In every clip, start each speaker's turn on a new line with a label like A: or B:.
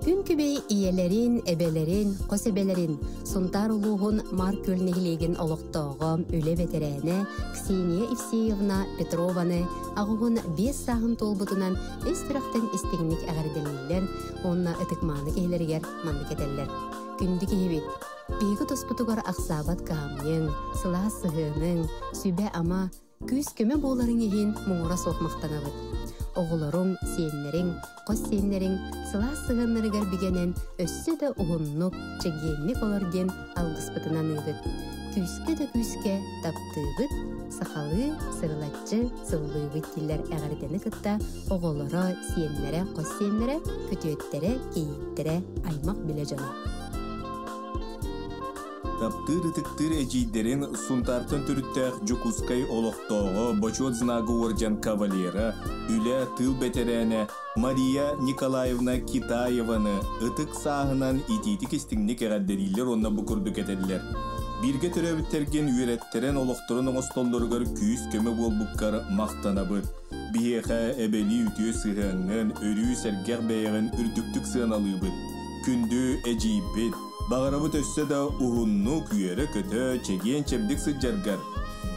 A: Күн күбэй ийэлэрин, эбэлэрин, хос эбэлэрин Сунтаар улууһун Маар Күөл нэһилиэгин олохтооҕо, үлэ бэтэрээнэ Ксения Евсеевна Петрованы 85 сааһын туолбутунан ис сүрэхтэн истиҥник эҕэрдэлииллэр уонна ытык-мааны киһилэригэр маннык этэллэр. Күндү киһибит, биһиги туспутугар ахсаабат кыһамньыҥ, сылаас сыһыаныҥ, сүбэ-ама, Күүс-көмө буоларыҥ иһин муҥура суох махтанабыт. Оҕолоруҥ, сиэннэриҥ, хос сиэннэриҥ сылаас сыһыаннарыгар бигэнэн өссө да уһуннук, чэгиэнник олор диэн алгыспытын аныыбыт. Күүскэ да күүскэ таптыыбыт, сахалыы сырылаччы сыллыыбыт дииллэр эҕэрдэни кытта оҕолоро, сиэннэрэ, хос сиэннэрэ, күтүөттэрэ, кийииттэрэ, аймах билэ дьоно.
B: Таптыыр-ытыктыыр эдьиийдэрин Сунтаартан төрүттээх Дьокуускай олохтооҕо, Бочуот Знага уордьан кавалера, үлэ, тыыл бэтэрээнэ Мария Николаевна Китаеваны ытык сааһынан итиитик-истиҥник эҕэрдэлииллэр уонна бу курдук этэллэр: Бииргэ төрөөбүттэргин үөрэттэрэн олохторун оҥостоллоругар күүс-көмө буолбуккар махтанабыт. Биһиэхэ эбэлии үтүө сыһыаҥҥын, өрүү сэргэх бэйэҕин үрдүктүк сыаналыыбыт. Күндү эдьиийбит, Баҕарабыт өссө да уһуннук, үөрэ-көтө, чэгиэн-чэбдик сылдьаргар.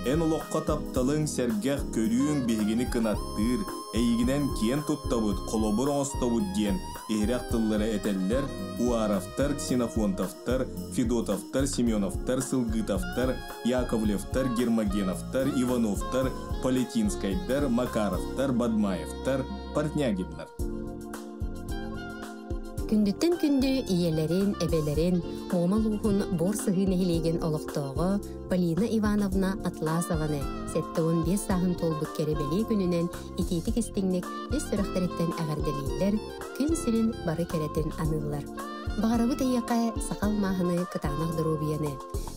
B: Эн олоххо тапталыҥ, сэргэх көрүүҥ биһигини кынаттыыр, эйигинэн киэн туттабыт, холобур оҥостобут диэн иһирэх тыллары этэллэр Уаровтар, Ксенофонтовтар, Федотовтар, Семеновтар, Сылгытовтар, Яковлевтар, Гермогеновтар, Ивановтар, Полетинскайдар, Макаровтар, Бадмаевтар, Портнягиннар.
A: Күндүттэн күндү ийэлэрин, эбэлэрин, Муома улууһун Бор Сыһыы нэһилиэгин олохтооҕо Полина Ивановна Атласованы 75 сааһын туолбут кэрэ бэлиэ күнүнэн итиитик-истиҥник ис сүрэхтэриттэн эҕэрдэлииллэр, күн сирин бары кэрэтин аныыллар. Баҕарабыт эйиэхэ саха алмааһыны кытаанах доруобуйаны,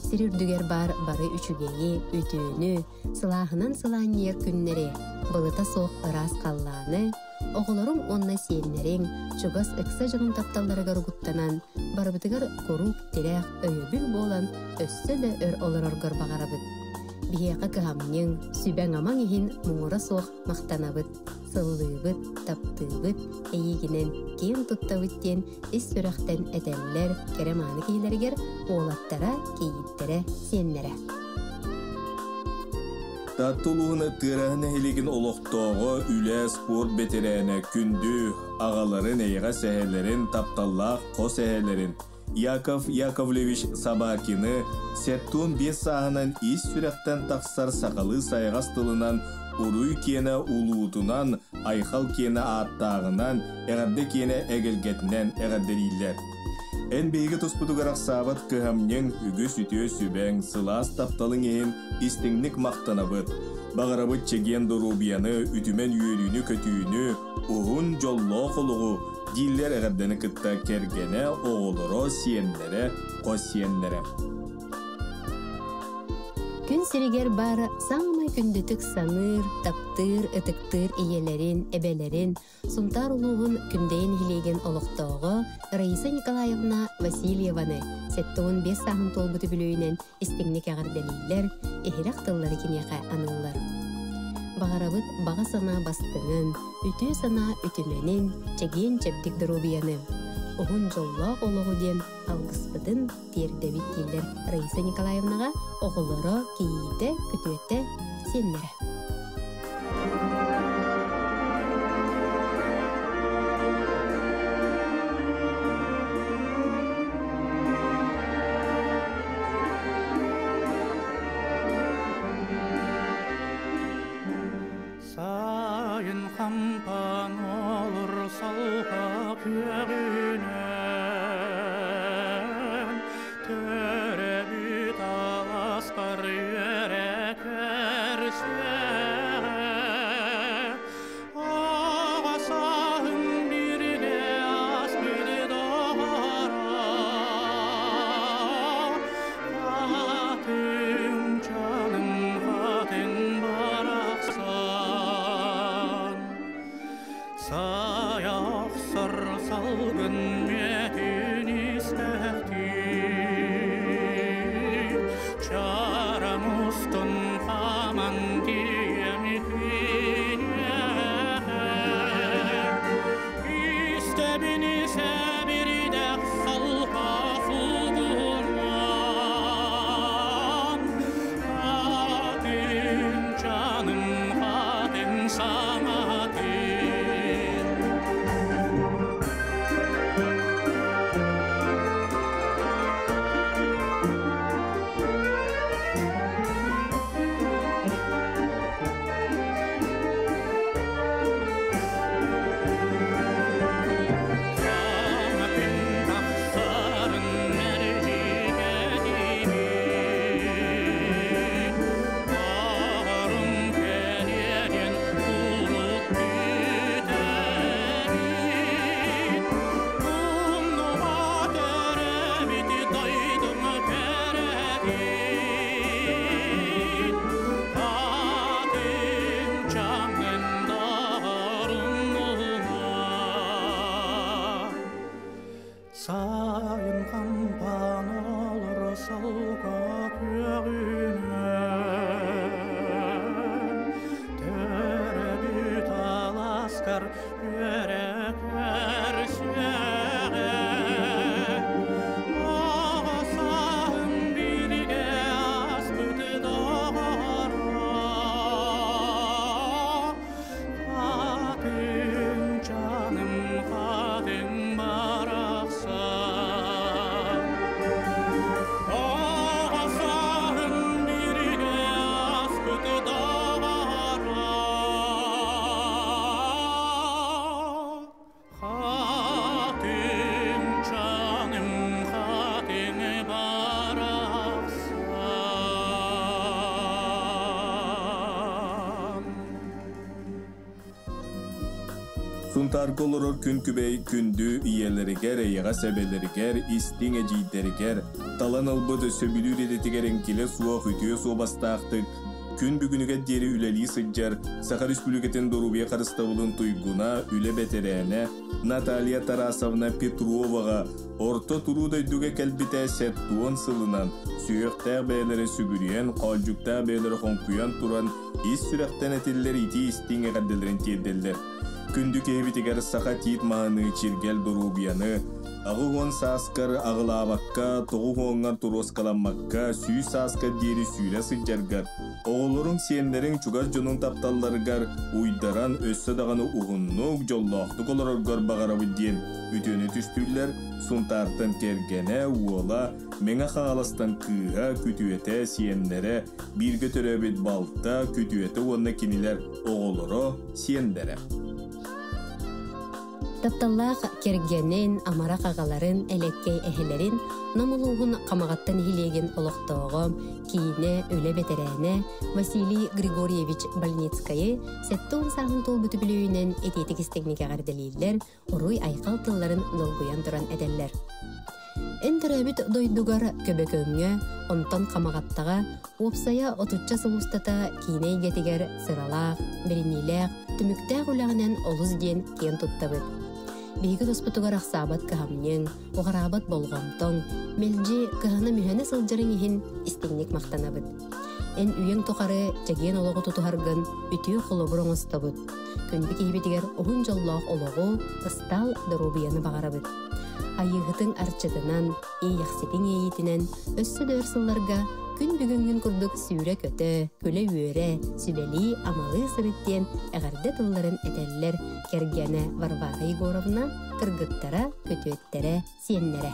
A: сир үрдүгэр баар бары үчүгэйи, үтүөнү, сылааһынан сылаанньыйар күннэри, былыта суох ыраас халлааны, Оҕолоруҥ уонна сиэннэриҥ чугас ыкса дьонуҥ тапталларыгар угуттанан, барыбытыгар куруук тирэх, өйөбүл буолан өссө да өр олороргор баҕарабыт. Биһиэхэ кыһамньыҥ, сүбэҥ-амаҥ иһин муҥура суох махтанабыт, сыллыыбыт, таптыыбыт, эйиигинэн киэн туттабыт диэн ис сүрэхтэн этэллэр кэрэ-мааны киһилэригэр уолаттара, кийииттэрэ, сиэннэрэ.
B: Таатта улууһун Тыараһа нэһилиэгин олохтооҕо, үлэ, спорт бэтэрээнэ, күндү аҕаларын, эйэҕэс эһэлэрин, тапталлаах хос эһэлэрин Яков Яковлевич Собакины 75 сааһынан ис сүрэхтэн тахсар сахалыы сайаҕас тылынан уруй киэнэ улуутунан, айхал киэнэ ааттааҕынан, эҕэрдэ киэнэ эгэлгэтинэн эҕэрдэлииллэр. Эн биһиги туспутугар ахсаабат кыһамньыҥ, үгүс үтүө сүбэҥ, сылаас тапталыҥ иһин истиҥник махтанабыт. Баҕарабыт чэгиэн доруобуйаны, үтүмэн үөрүүнү-көтүүнү, уһун дьоллоох олоҕу, дииллэр эҕэрдэни кытта кэргэнэ, оҕолоро, сиэннэрэ, хос сиэннэрэ.
A: Күн сиригэр баар саамай күндүтүк саныыр, таптыыр, ытыктыыр ийэлэрин, эбэлэрин, Сунтаар улууһун Күндэйэ нэһилиэгин олохтооҕо Раиса Николаевна Васильеваны 75 сааһын туолбут үбүлүөйүнэн истиҥник эҕэрдэлииллэр, иһирэх тыллары киниэхэ аныыллар. Баҕарабыт баҕа санаа бастыҥын, үтүө санаа үтүмэнин, чэгиэн-чэбдик доруобуйаны, уһун дьоллоох олоҕу диэн алгыспытын тиэрдэбит дииллэр Раиса Николаевнаҕа оҕолоро, кийиитэ, күтүөтэ, сиэннэрэ.
C: Сайын хампан олор салға күөгүнэн Төрөбүт аласпар үөрэ көрсүөҕэ Аҕа сааһым бииргэ ааспыт доҕоро Хатыҥ чаным хатыҥ барахсан Сайа охсор салгын мүөтүн истэхтии Чарам устун хааман тиийэм Истэбин сулгунан Хатын чаным хатын саҥатын Сайын хампан олор салга күөҕүнэн Төрөбүт аласкар үөрэ көрсүөҕэ Оҕо сааһым бииргэ ааспыт доҕоро Хатын чаным хатын барахсан Оҕо сааһым бииргэ ааспыт доҕоро Хатын чаным хатын барахсан
B: Сунтаарга олорор күн күбэй күндү ийэлэригэр, эйэҕэс эбэлэригэр, истиҥ эдьиийдэригэр, талан ылбыт сөбүлүүр идэтигэр эҥкилэ суох үтүө суобастаахтык күн бүгүнүгэр диэри үлэлии сылдьар Саха Республикатын доруобуйа харыстабылын туйгуна, үлэ бэтэрээнэ Наталья Тарасовна Петроваҕа орто туруу дойдуга кэлбитэ 70 сылынан сүһүөхтээх бэйэлэрэ сүгүрүйэн, хоолдьуктаах бэйэлэрэ хоҥкуйан туран ис сүрэхтэн этиллэр итии-истиҥ эҕэрдэлэрин тиэрдэллэр. Күндү киһибитигэр саха тиит маһыныы чиргэл доруобуйаны, 80 сааскар аҕылаабакка, 90-ҥар туруоскаламмакка, 100 сааскар диэри сүүрэ сылдьаргар, оҕолоруҥ, сиэннэриҥ чугас дьонуҥ тапталларыгар уйдаран өссө даҕаны уһуннук, дьоллоохтук олороргор баҕарабыт диэн үтүөнү түстүүллэр Сунтаартан кэргэнэ, уола, Мэҥэ Хаҥаластан кыыһа, күтүөтэ, сиэннэрэ, бииргэ төрөөбүт балта, күтүөтэ уонна кинилэр оҕолоро, сиэннэрэ.
A: Тапталлаах кэргэнин, амарах аҕаларын, элэккэй эһэлэрин Нам улууһун Хамаҕатта нэһилиэгин олохтооҕо, киинэ, үлэ бэтэрээнэ Василий Григорьевич Больницкайы 70 сааһын туолбут үбүлүөйүнэн итиитик истиҥник эҕэрдэлииллэр, уруй-айхал тылларын долгуйан туран этэллэр. Эн төрөөбүт дойдугар Көбөкөҥҥө, онтон Хамаҕаттаҕа уопсайа отучча сыл устата киинэ эйгэтигэр сыралаах, бэриниилээх, түмүктээх үлэҕинэн олус диэн киэн туттабыт. Биһиги туспутугар ахсаабат кыһамньыҥ, уҕараабат болҕомтоҥ, мэлдьи кыһана-мүһэнэ сылдьарыҥ иһин истиҥник махтанабыт. Эн үйэҥ тухары чэгиэн олоҕу тутуһаргын үтүө холобур оҥостобут. Күндү киһибитигэр уһун дьоллоох олоҕу, ыстаал доруобуйаны баҕарабыт. Айыыһытыҥ арчытынан, иэйэхситиҥ иэйиитинэн өссө да өр сылларга күн бүгүҥҥүн курдук сүүрэ-көтө, күлэ-үөрэ, сүбэлии-амалыы сырыт диэн эҕэрдэ тылларын этэллэр кэргэнэ Варвара Егоровна, кыргыттара, күтүөттэрэ, сиэннэрэ.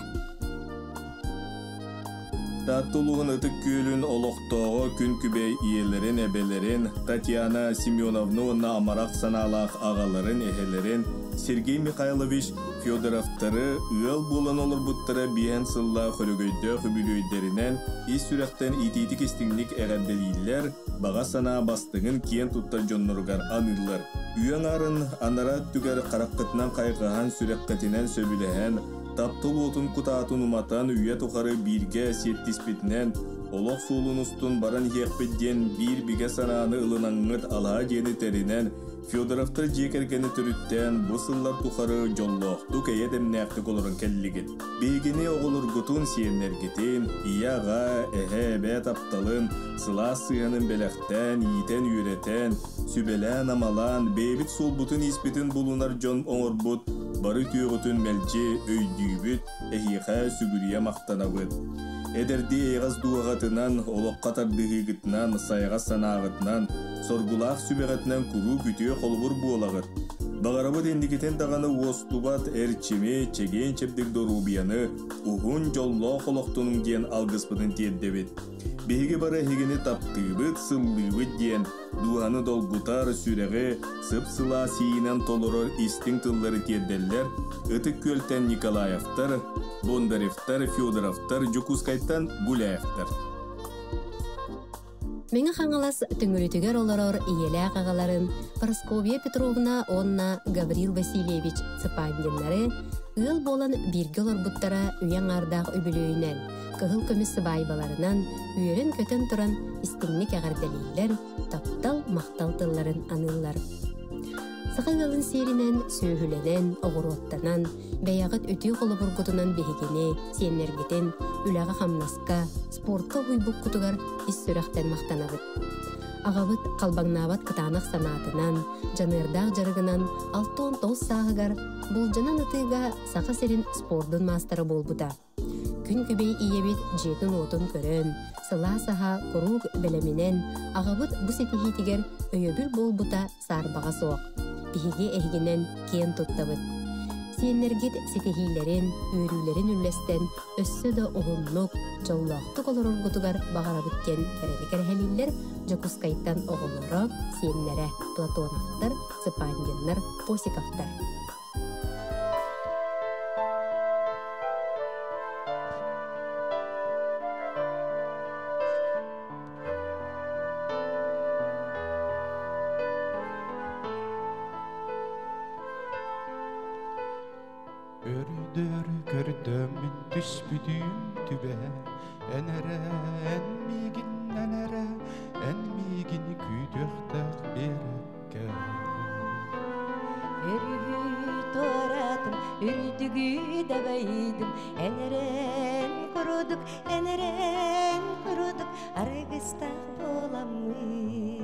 B: Таатта улууһун Ытык Күөлүн олохтооҕо күн күбэй ийэлэрин, эбэлэрин, Татьяна Семеновна уонна амарах санаалаах аҕаларын, эһэлэрин Сергей Михайлович Федоровтары ыал буолан олорбуттара биэһэн сыллаах өрөгөйдөөх үбүлүөйдэринэн ис сүрэхтэн итиитик-истиҥник эҕэрдэлииллэр, баҕа санаа бастыҥын киэн туттар дьонноругар аныыллар. Үйэ аҥаарын анараа өттүгэр хараххытынан хайҕаһан, сүрэххитинэн сөбүлэһэн, таптал уотун кутаатын уматан үйэ тухары бииргэ сиэттиспитинэн, олох суолун устун баран иһиэхпит диэн биир бигэ санааны ылынаҥҥыт алаа диэни тэринэн, Федоровтар дьиэ кэргэни төрүттээн бу сыллар тухары дьоллоохтук, эйэ дэмнээхтик олорон кэллигит. Биһигини оҕолоргутун, сиэннэргитин, ийэ-аҕа, эһэ-эбээ тапталын, сылаас сыһыанын бэлэхтээн, иитэн-үөрэтэн, сүбэлээн-амалаан, бэйэбит суолбутун-ииспитин булунар дьон оҥорбут бары үтүөҕүтүн мэлдьи өйдүүбүт, эһиэхэ сүгүрүйэ махтанабыт. Эдэрдии эйэҕэс дууһаҕытынан, олоххо тардыһыыгытынан, сайаҕас санааҕытынан, соргулаах сүбэҕитинэн куруук үтүө холобур буолаҕыт. Баҕарабыт инникитин даҕаны уостубат эрчими, чэгиэн-чэбдик доруобуйаны, уһун дьоллоох олохтонуҥ диэн алгыспытын тиэрдэбит. Биһиги бары эһигини таптыыбыт, сыллыыбыт диэн дууһаны долгутар, сүрэҕи сып-сылаас иинэн толорор истиҥ тыллары тиэрдэллэр Ытык Күөлтэн Николаевтар, Бондаревтар, Федоровтар, Дьокуускайтан Гуляевтар.
A: Мэҥэ Хаҥалас Төҥүрүтүгэр олорор ийэлээх аҕаларын Парасковья Петровна уонна Гаврил Васильевич Цыпандиннары ыал буолан бииргэ олорбуттара үйэ аҥаардаах үбүлүөйүнэн, кыһыл көмүс сыбаайбаларынан үөрэн-көтөн туран истиҥник эҕэрдэлииллэр, таптал, махтал тылларын аныыллар. Саха ыалын сиэринэн сүөһүлэнэн, оҕуруоттанан, бэйэҕит үтүө холобургутунан биһигини, сиэннэргитин үлэҕэ-хамнаска, спортка уһуйбуккутугар ис сүрэхтэн махтанабыт. Аҕабыт халбаҥнаабат кытаанах санаатынан, дьаныардаах дьарыгынан 69 сааһыгар булдьанан ытыыга Саха сирин спордун маастара буолбута. Күн күбэй ийэбит дьиэтин-уотун көрөн, сылаас аһа куруук бэлэминэн аҕабыт бу ситиһиитигэр өйөбүл буолбута саарбаҕа суох. Биһиги эһигинэн киэн туттабыт. Сиэннэргит ситиһиилэрин, үөрүүлэрин үллэстэн өссө да уһуннук, дьоллоохтук олороргутугар баҕарабыт диэн эрэли кэрэһэлииллэр Дьокуускайтан оҕолоро, сиэннэрэ Платоновтар, Цыпандиннар, Посиковтар.
D: Өрүдөрү көрдөммүн түспүтүм түбэ Эн эрэ, эн миигин, эн эрэ, эн миигин күүтүөхтээх биэрэккэ.
E: Өрүһү туоратым, үрдүгү дабайдым, эн эрэн курдук, эн эрэн курдук аргыстаах буоламмын.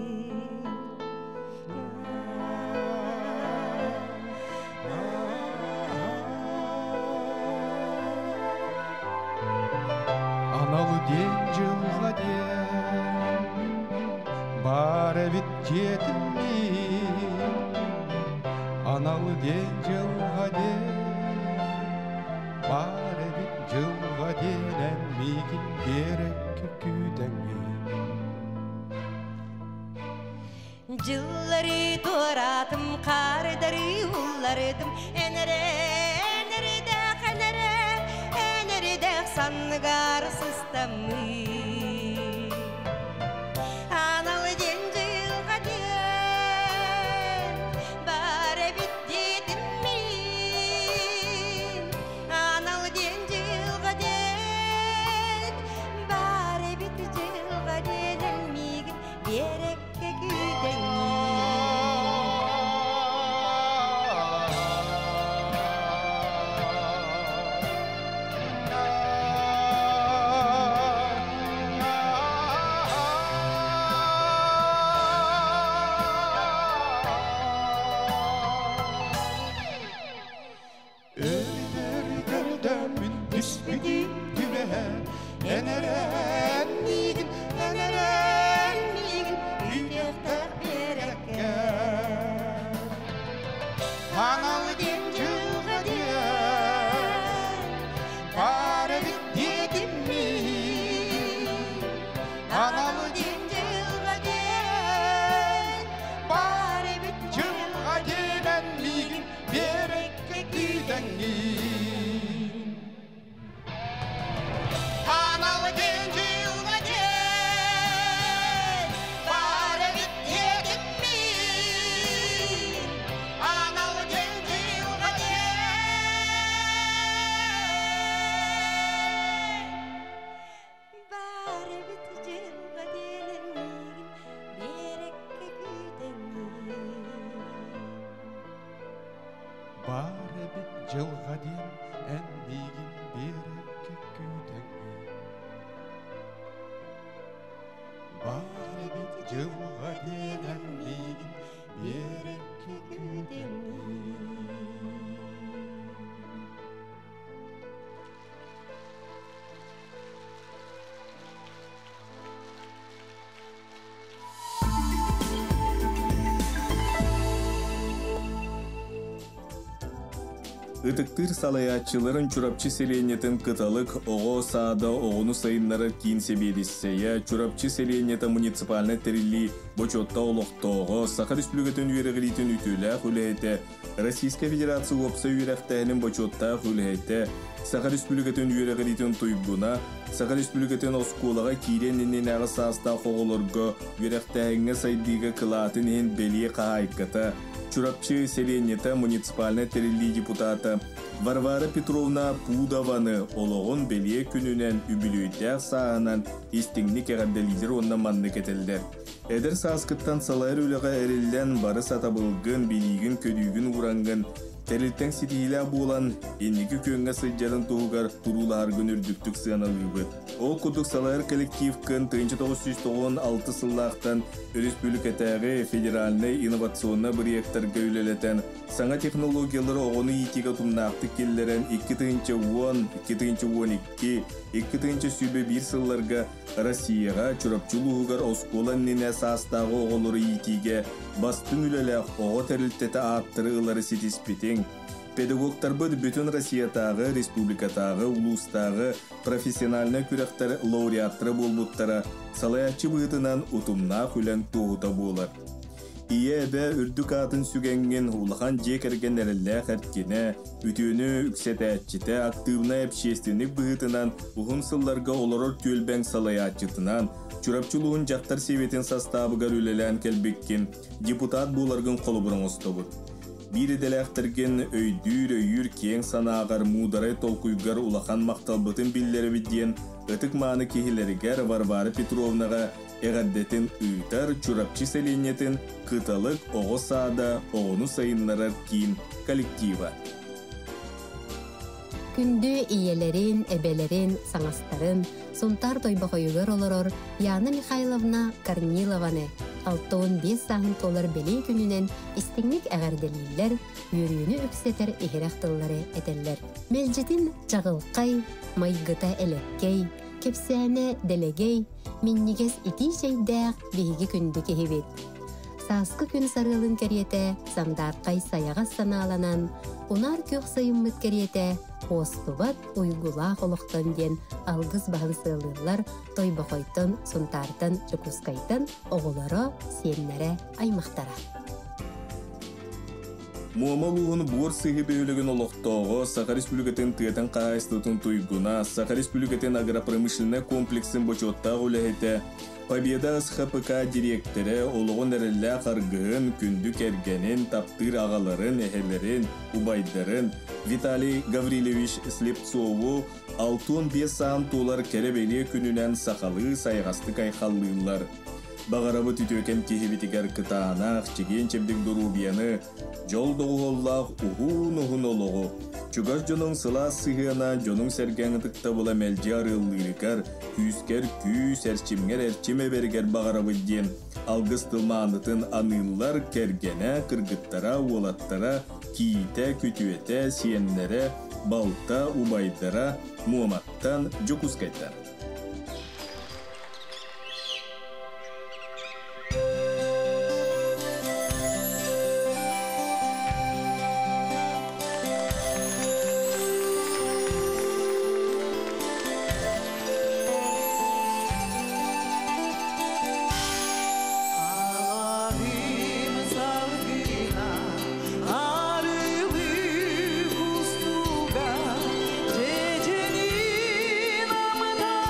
D: Анал диэн дьылҕа диэн баар эбит дьиэтим мин Анал диэн дьылҕа диэн баар эбит дьылҕа диэн эн миигин биэрэккэ күүтэҥҥин
E: Дьыллары туораатым, хаардары уллардым, эн эрэ, эн эрэдээх, эн эрэ, эн эрэдээх санныгар сыстаммын. Анал диэн дьылҕа диэн бар эбит диэтим мин. Анал диэн дьылҕа диэн бар эбит дьылҕа диэн эн миигин биэрэккэ күүтэҥҥин.
D: Өр көрдөммүн түспүтүм түбэһэ Эн эрэн миигин, эн эрэн миигин күүтүөхтээх биэрэккэ Анал диэн дьылҕа диэн баар эбит диэтим мин Анал диэн дьылҕа диэн баар эбит дьылҕа диэн эн миигин биэрэккэ күүтэҥҥин Анал диэн дьылҕа диэн баар эбит диэтим мин Анал диэн дьылҕа диэн
E: Бар эбит дьылҕа диэн миигин биэрэккэ күүтэҥҥин.
D: Баар эбит дьылҕа диэн эн миигин биэрэккэ күүтэҥҥин Баар эбит дьылҕа диэн эн миигин биэрэккэ күүтэҥҥин.
B: Ытыктыыр салайааччыларын Чурапчы сэлиэнньэтин Кыталык оҕо саада оҕону сайыннарар киин сэбиэдиссэйэ, Чурапчы сэлиэнньэтэ муниципальнай тэриллии бочуоттаах олохтооҕо, Саха Республикатын үөрэҕириитин үтүөлээх үлэһитэ, Российскай Федерация уопсай үөрэхтээһинин бочуоттаах үлэһитэ, Саха Республикатын үөрэҕириитин туйгуна, Саха Республикатын оскуолаҕа киириэн иннинээҕи саастаах оҕолорго үөрэхтээһиҥҥэ сайдыыга кылаатын иһин бэлиэ хаһаайката, Чурапчы сэлиэнньэтэ муниципальнай тэриллии депутата Варвара Петровна Пудованы олоҕун бэлиэ күнүнэн үбүлүөйдээх сааһынан истиҥник эҕэрдэлииллэр уонна маннык этэллэр. Эдэр сааскыттан салайар үлэҕэ эриллэн бары сатабылгын, билиигин-көрүүгүн уураҥҥын, тэрилтэҥ ситиһиилээх буолан, инники күөҥҥэ сылдьарын туһугар туруулаһаргын үрдүктүк сыаналыыбыт. Ол курдук салайар коллективкын 1996 сыллаахтан өрөспүүбүлүкэтээҕи федеральнай инновационнай бырайыактарга үлэлэтэн, саҥа технологиялары оҕону иитиигэ утумнаахтык киллэрэн 2010, 2012, 2021 сылларга Россияҕа Чурапчы улууһугар оскуола иннинэ саастааҕы оҕолору иитиигэ бастыҥ үлэлээх оҕо тэрилтэтэ ааттары ылары ситиспитиҥ. Педагогтарбыт бүтүн Россиятааҕы, республикатааҕы, улуустааҕы профессиональнай күрэхтэр лауреаттара буолбуттара салайааччы быһыытынан утумнаах үлэҥ туоһута буолар. Ийэ эбэ үрдүк аатын сүгэҥҥин улахан дьиэ кэргэн эрэллээх эркинэ, үтүөнү үксэтээччитэ, актыыбынай общественник быһыытынан уһун сылларга олорор түөлбэҥ салайааччытынан, Чурапчы улууһун дьахтар сэбиэтин састаабыгар үлэлээн кэлбиккин, депутат буоларгын холобур оҥостобут. Биир идэлээхтэргин өйдүүр-өйүүр киэҥ санааҕар, муударай толкуйгар улахан махталбытын биллэрэбит диэн ытык-мааны киһилэригэр Варвара Петровнаҕа эҕэрдэтин ыытар Чурапчы сэлиэнньэтин Кыталык оҕо саада оҕону сайыннарар киин коллектива.
A: Күндү ийэлэрин, эбэлэрин, саҥастарын Сунтаар Тойбохойугар олорор Яна Михайловна Корнилованы 65 сааһын туолар бэлиэ күнүнэн истиҥник эҕэрдэлииллэр, үөрүүнү үксэтэр иһирэх тыллары этэллэр. Мэлдьитин чаҕылхай, майгыта элэккэй, кэпсээнэ дэлэгэй, минньигэс итии чэйдээх биһиги күндү киһибит. Сааскы күн сарыалын кэриэтэ сандаархай сайаҕас санааланан, унаар күөх сайыммыт кэриэтэ уостубат уйгулаах олохтон диэн алгыс баһын сыалыыллар Тойбохойтон, Сунтаартан, Дьокуускайтан оҕолоро, сиэннэрэ, аймахтара.
B: Муома улууһун Буор Сыһыы бөһүөлэгин олохтооҕо, Саха Республикатын тыатын хаһаайыстыбатын туйгуна, Саха Республикатын агропромышленнай комплексын бочуоттаах үлэһитэ, Победа СХПК дириэктэрэ олоҕун эрэллээх аргыһын, күндү кэргэнин, таптыыр аҕаларын, эһэлэрин, убайдарын Виталий Гаврильевич Слепцову 65 саан туолар кэрэ-бэлиэ күнүнэн сахалыы сайаҕастык айхаллыыллар. Баҕарабыт үтүөкэн киһибитигэр кытаанах, чэгиэн-чэбдик доруобуйаны, дьол доҕуһуоллаах уһун-уһун олоҕу, чугас дьонуҥ сылаас сыһыана, дьонуҥ-сэргэҥ ытыктабыла мэлдьи арыаллыырыгар, күүскэр күүс, эрчимҥэр эрчим эбэригэр баҕарабыт диэн алгыс тыл маанытын аныыллар кэргэнэ, кыргыттара, уолаттара, киитэ, күтүөтэ, сиэннэрэ, балта, убайдара Муоматтан, Дьокуускайтан.
C: Аларым салгына, арылы кустуга, Дьэдьэнин амтана.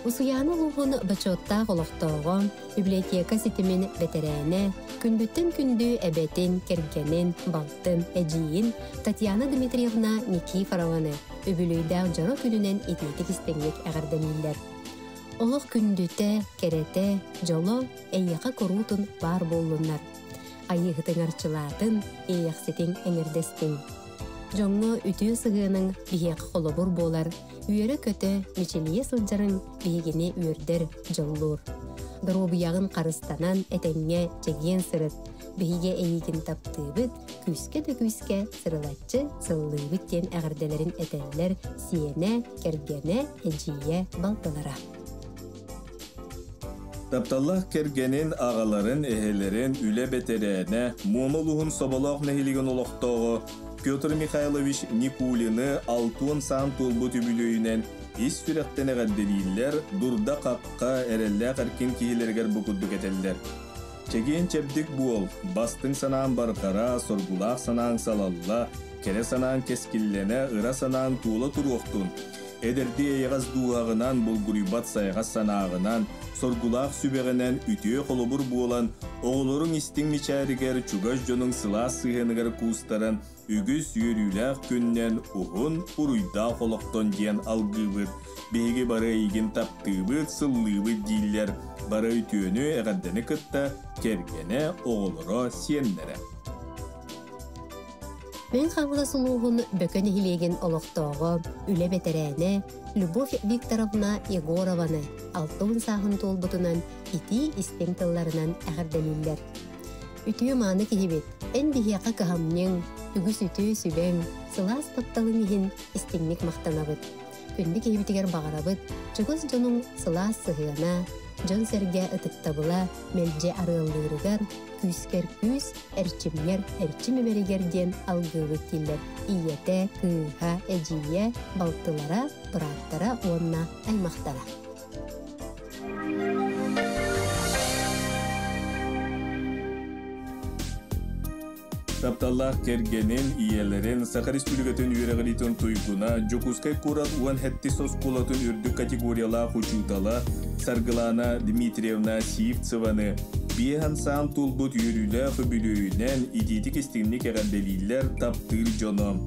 A: Усуйаана улууһун бочуоттаах олохтооҕо, библиотека ситимин бэтэрээнэ, күндүттэн күндү эбэтин, кэргэнин, балтын, эдьиийин Татьяна Дмитриевна Никифорованы үбүлүөйдээх дьоро күнүнэн итиитик истиҥник эҕэрдэлииллэр. Олох күндүтэ, кэрэтэ, дьоло эйиэхэ куруутун баар буоллуннар. Айыыһытыҥ арчылаатын, иэйэхситиҥ эҥэрдэстиҥ. Дьоҥҥо үтүө сыһыаныҥ биһиэхэ холобур буолар, үөрэ-көтө, мичилийэ сылдьарыҥ биһигини үөрдэр, дьоллуур. Доруобуйаҕын харыстанан, этэҥҥэ чэгиэн сырыт. Биһиги эйигин таптыыбыт, күүскэ да күүскэ сырылаччы сыллыыбыт диэн эҕэрдэлэрин этэллэр сиэнэ, кэргэнэ, эдьиийэ, балтылара.
B: Тапталлаах кэргэнин, аҕаларын, эһэлэрин, үлэ бэтэрээнэ, Муома улууһун Соболоох нэһилиэгин олохтооҕо Петр Михайлович Никулины алтыан саан туолбут үбүлүөйүнэн ис сүрэхтэн эҕэрдэлииллэр, дурда-хахха, эрэллээх эркин киһилэригэр бу курдук этэллэр. Чэгиэн-чэбдик буол, бастыҥ санаан барҕара, соргулаах санааҥ салалла, кэрэ санааҥ кэскиллэнэ, ыра санааҥ туола туруохтун. Эдэрдии эйэҕэс дууһаҕынан, булгуруйбат сайаҕас санааҕынан, соргулаах сүбэҕинэн үтүө холобур буолан, оҕолоруҥ истиҥ мичээригэр, чугас дьонуҥ сылаас сыһыаныгар куустаран, үгүс үөрүүлээх күннэн уһун, уруйдаах олохтон диэн алгыыбыт. Биһиги бары эйигин таптыыбыт, сыллыыбыт дииллэр. Бары үтүөнү, эҕэрдэни кытта кэргэнэ, оҕолоро, сиэннэрэ.
A: Мэҥэ Хаҥалас улууһун Бөкө нэһилиэгин олохтооҕо, үлэ бэтэрээнэ Любовь Викторовна Егорованы 60 сааһын туолбутунан итии-истиҥ тылларынан эҕэрдэлииллэр. Үтүө-мааны киһибит, эн биһиэхэ кыһамньыҥ, үгүс үтүө сүбэҥ, сылаас тапталыҥ иһин истиҥник махтанабыт. Күндү киһибитигэр баҕарабыт, чугас дьонуҥ сылаас сыһыана, дьон-сэргэ ытыктабыла мэлдьи арыаллыырыгар, күүскэр күүс, эрчимҥэр эрчим эбэригэр диэн алгыыбыт дииллэр ийэтэ, кыыһа, эдьиийэ, балтылара, бырааттара уонна аймахтара.
B: Тапталлаах кэргэнин, ийэлэрин, Саха Республикатын үөрэҕириитин туйгуна, Дьокуускай куорат уон сэттис оскуолатын үрдүк категориялаах учуутала Саргылана Дмитриевна Сивцеваны биэһэн саан туолбут үөрүүлээх үбүлүөйүнэн итиитик-истиҥник эҕэрдэлииллэр таптыыр дьоно.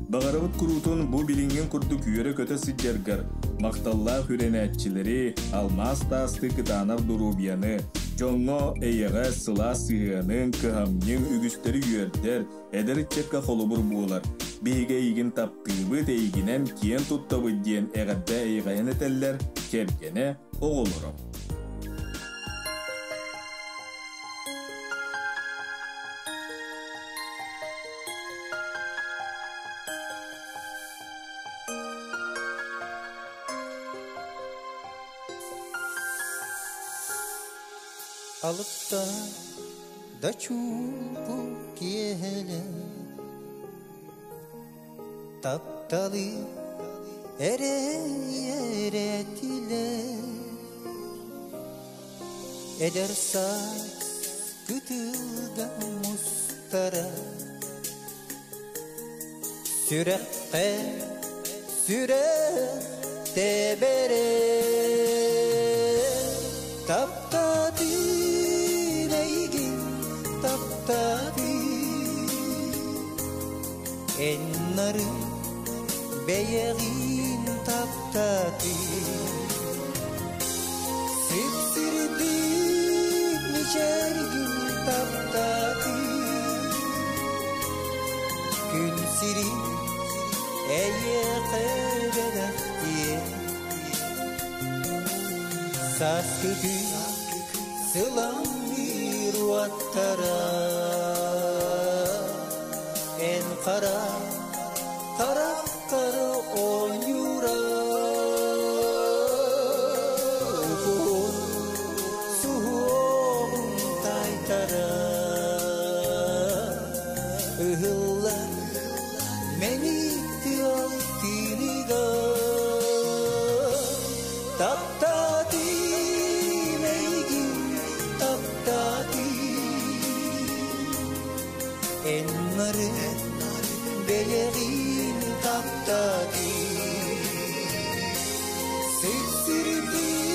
B: Баҕарабыт куруутун бу билиҥҥин курдук үөрэ-көтө сылдьаргар, махталлаах үөрэнээччилэри, алмаас таасты кытаанах доруобуйаны, дьоҥҥо эйэҕэс, сылаас сыһыаныҥ, кыһамньыҥ үгүстэри үөрдэр, эдэр ыччакка холобур буолар. Биһиги эйигин таптыыбыт, эйигинэн киэн туттабыт диэн эҕэрдэ эйэҕэһин этэллэр кэргэнэ, оҕолоро.
C: Алыпта да чуумпу киэһэлэр Тапталы эрэ эрэтилэр Эдэр саас кытылга мустара Сүрэххэ сүрэх тэбэрэ Таптаатын эйигин таптаатын Эн нары бэйэҕин таптаатын Сипсирдик мичээргин таптаатын Күн сирин эйиэхэ бэлэхтиэ Сааскы күн сыламныыр уоттара Эн хара хараххар оонньуура Уһун суһуоҕун таайтара Ыһыллар мэник тыал тыыныгар Таптаатым эйигин, таптаатым Эн нары бэйэҕин таптаатым Сипсирдик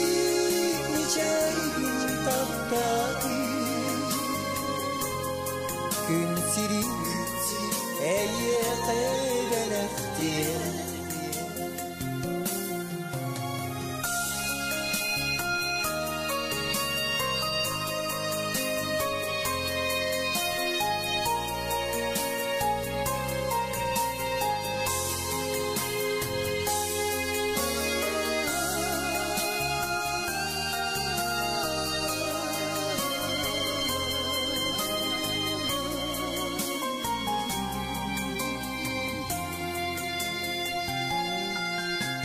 C: Эйиэхэ бэлэхтиэм.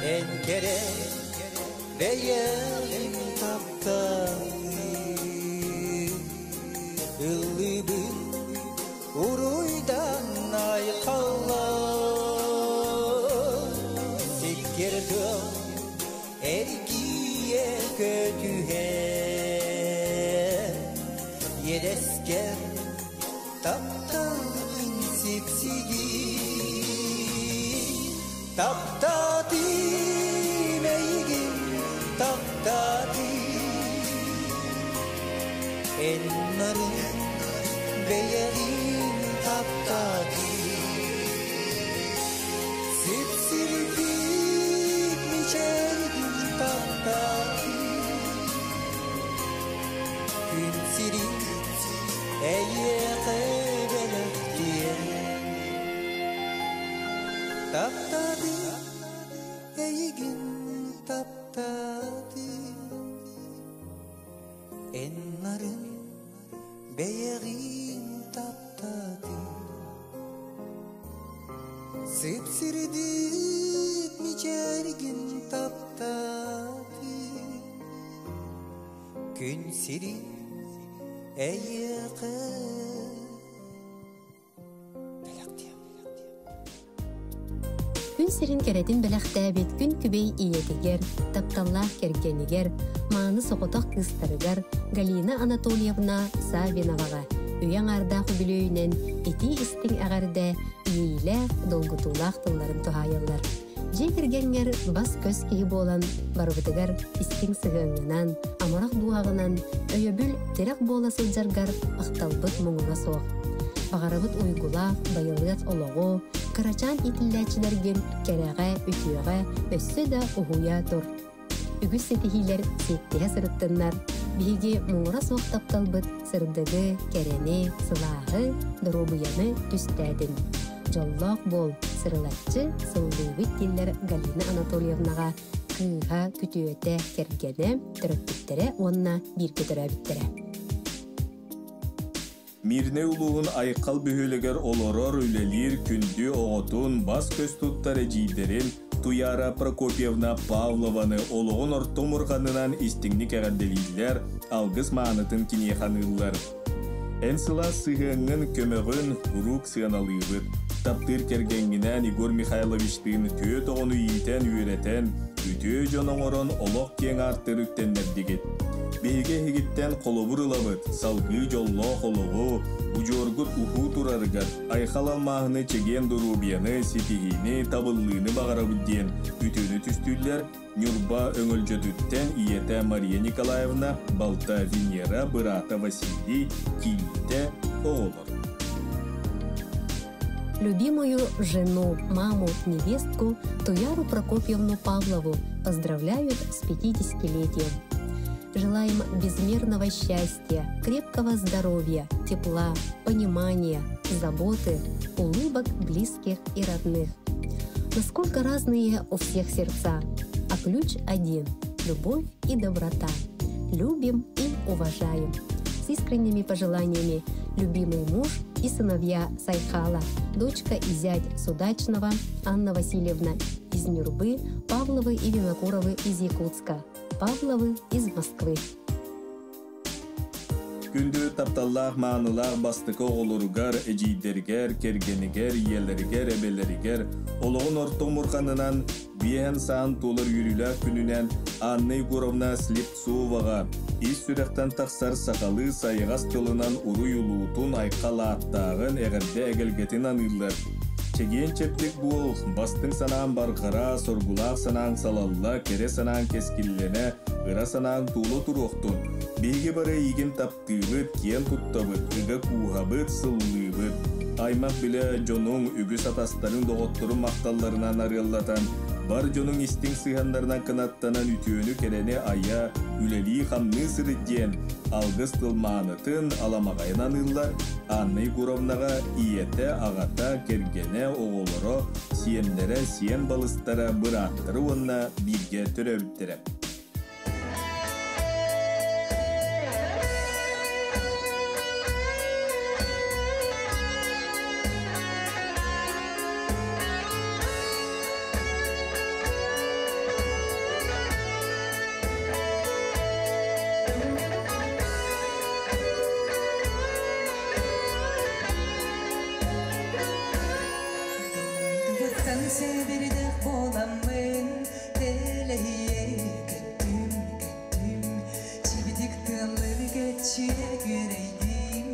C: Эн кэрэ бэйэм тапталым Ыллыыбын уруйдан айхалла Сиккир тыал эргийэ көтүһэр Иэдэскэр тапталын сипсигин Таптатым эйигин, таптатым Эн нарын бэйэҕин таптатым Сипсирбит мичээргин таптатым Күн сирин эйиэхэ бэлэхтиэм Таптадым эйигин таптадым Эн нарын бэйэҕин таптадым Сипсирдик мичээргин таптадым Күн сирин эйиэхэ
A: Күн сирин кэрэтин бэлэхтээбит күн күбэй ийэтигэр, тапталлаах кэргэнигэр, мааны соҕотох кыыстарыгар Галина Анатольевна Саввиноваҕа үйэ аҥаардаах үбүлүөйүнэн итии-истиҥ эҕэрдэ иэйиилээх, долгутуулаах тылларын туһаайаллар. Дьиэ кэргэҥҥэр бас-көс киһи буолан, барыбытыгар истиҥ сыһыаҥҥынан, амарах дууһаҕынан өйөбүл, тирэх буола сылдьаргар махталбыт муҥура суох. Баҕарабыт уйгулаах, байылыат олоҕу, кырачаан иитиллээччилэргин кэрэҕэ, үтүөҕэ өссө да уһуйа тур. Үгүс ситиһиилэр сиэттиһэ сырыттыннар, биһиги муҥура суох тапталбыт сырдыгы, кэрэни, сылааһы, доруобуйаны түстээтин. Дьоллоох буол, сырылаччы, сыллыыбыт дииллэр Галина Анатольевнаҕа кыыһа, күтүөтэ, кэргэнэ, төрөппүттэрэ уонна бииргэ төрөөбүттэрэ.
B: Мирнэй улууһун Айхал бөһүөлэгэр олорор, үлэлиир күндү оҕотун, бас-көс туттар эдьиийдэрин Туяра Прокопьевна Павлованы олоҕун орто омурҕанынан истиҥник эҕэрдэлииллэр, алгыс маанытын киниэхэ аныыллар. Эн сылаас сыһыаҥҥын, көмөҕүн куруук сыаналыыбыт. Таптыыр кэргэҥҥинээн Егор Михайловичтыын түөрт оҕону иитэн-үөрэтэн, үтүө дьон оҥорон олох киэҥ аартыгар үктэннэрдигит. Биһиги эһигиттэн холобур ылабыт, салгыы дьоллоох олоҕу, удьуоргут уһуу турарыгар айхал алмааһыны чэгиэн доруобуйаны, ситиһиини, табыллыыны баҕарабыт диэн үтүөнү түстүүллэр Ньурба Өҥөлдьөтүттэн ийэтэ Мария Николаевна, балта Венера, быраата Василий, кийиитэ, оҕолор.
A: Любимую жену, маму, невестку Туяру Прокопьевну Павлову поздравляют с 50-летием. Желаем безмерного счастья, крепкого здоровья, тепла, понимания, заботы, улыбок близких и родных. Насколько разные у всех сердца, а ключ один – любовь и доброта. Любим и уважаем. С искренними пожеланиями любимый муж и сыновья Сайхала, дочка и зять Судачного Анна Васильевна из Нюрбы, Павловы и Винокуровы из Якутска, Павловы из Москвы.
B: Күндү тапталлаах маанылаах бастакы оҕолоругар, эдьиийдэригэр, кэргэнигэр, ийэлэригэр, эбэлэригэр олоҕун орто омурҕанынан биэһэн саан туолар үөрүүлээх күнүнэн Анна Егоровна Слепцоваҕа ис сүрэхтэн тахсар сахалыы сайаҕас тылынан уруй улуутун айхал ааттааҕын эҕэрдэ эгэлгэтин аныыллар. Чэгиэн-чэбдик буол, бастыҥ санаан барҕара, соргулаах санааҥ салалла, кэрэ санааҥ кэскиллэнэ, ыра санааҥ туола туруохтун. Биһиги бары эйигин таптыыбыт, киэн туттабыт, ыга кууһабыт, сыллыыбыт. Аймақ билэ дьонуҥ, үгүс атастарыҥ, доҕотторуҥ махталларынан арыаллатан, бар дьонуҥ истиҥ сыһыаннарынан кынаттанан үтүөнү-кэрэни айа, үлэлии-хамныы сырыт диэн алгыс тыл маанытын, аламаҕайын аныыллар Анна Егоровнаҕа ийэтэ, аҕата, кэргэнэ, оҕолоро, сиэннэрэ, сиэн балыстара, бырааттара уонна бииргэ төрөөбүттэрэ.
C: Дойдугуттан сибирдэх буоламмын Тэлэһийэ көттүм, көттүм Чибитик тыалларга чиэ күөрэйдим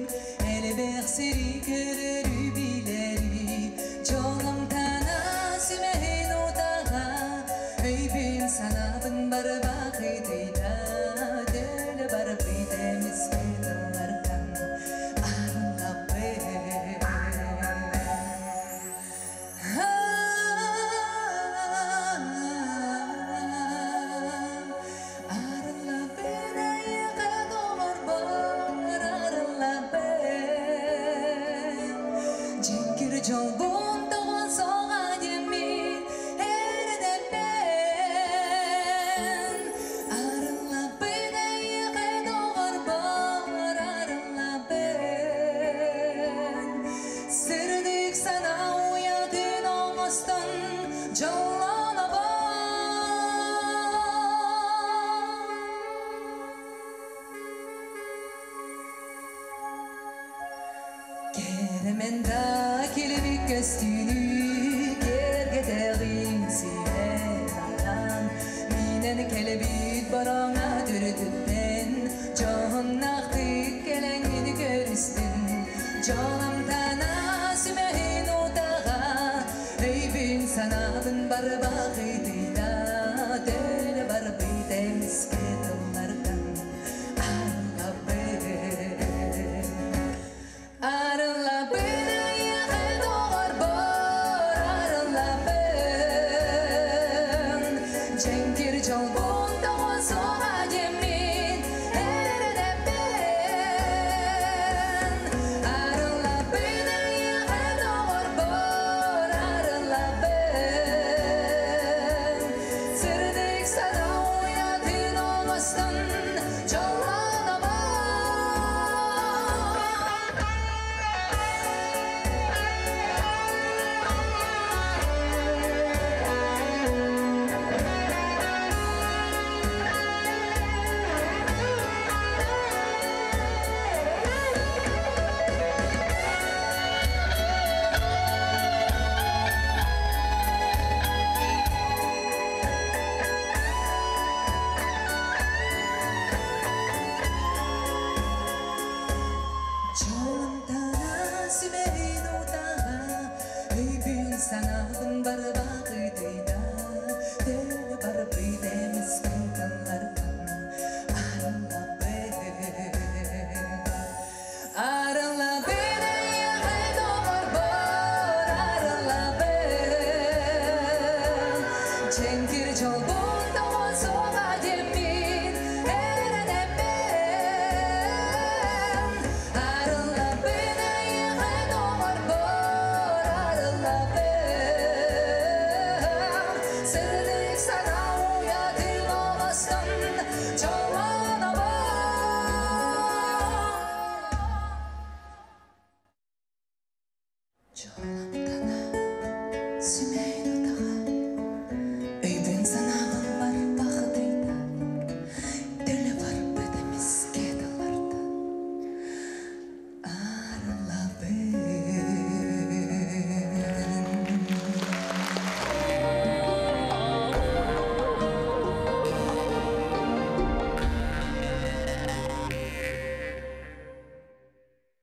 C: Элбэх сири көрөрү билэри Дьолумтана сүмэһин утаҕа Өйбүн санаабын барбах ытыйда Төлө барбыт эмискэ тыллартан арыллабын. Дьэҥкир дьолбун тоҕон соҕа диэммин эрэнэбин. Арыллабын эйиэхэ доҕорбор, арыллабын. Сырдык санаа уйатын оҥостон дьоллонобун. Кэрэмэн да килбик көстүүнү киэргэтэҕин симэн Минэн кэлбит бороҥа төрүтүттэн дьоһуннаахтык кэлэҥҥин көрүстүн. Дьон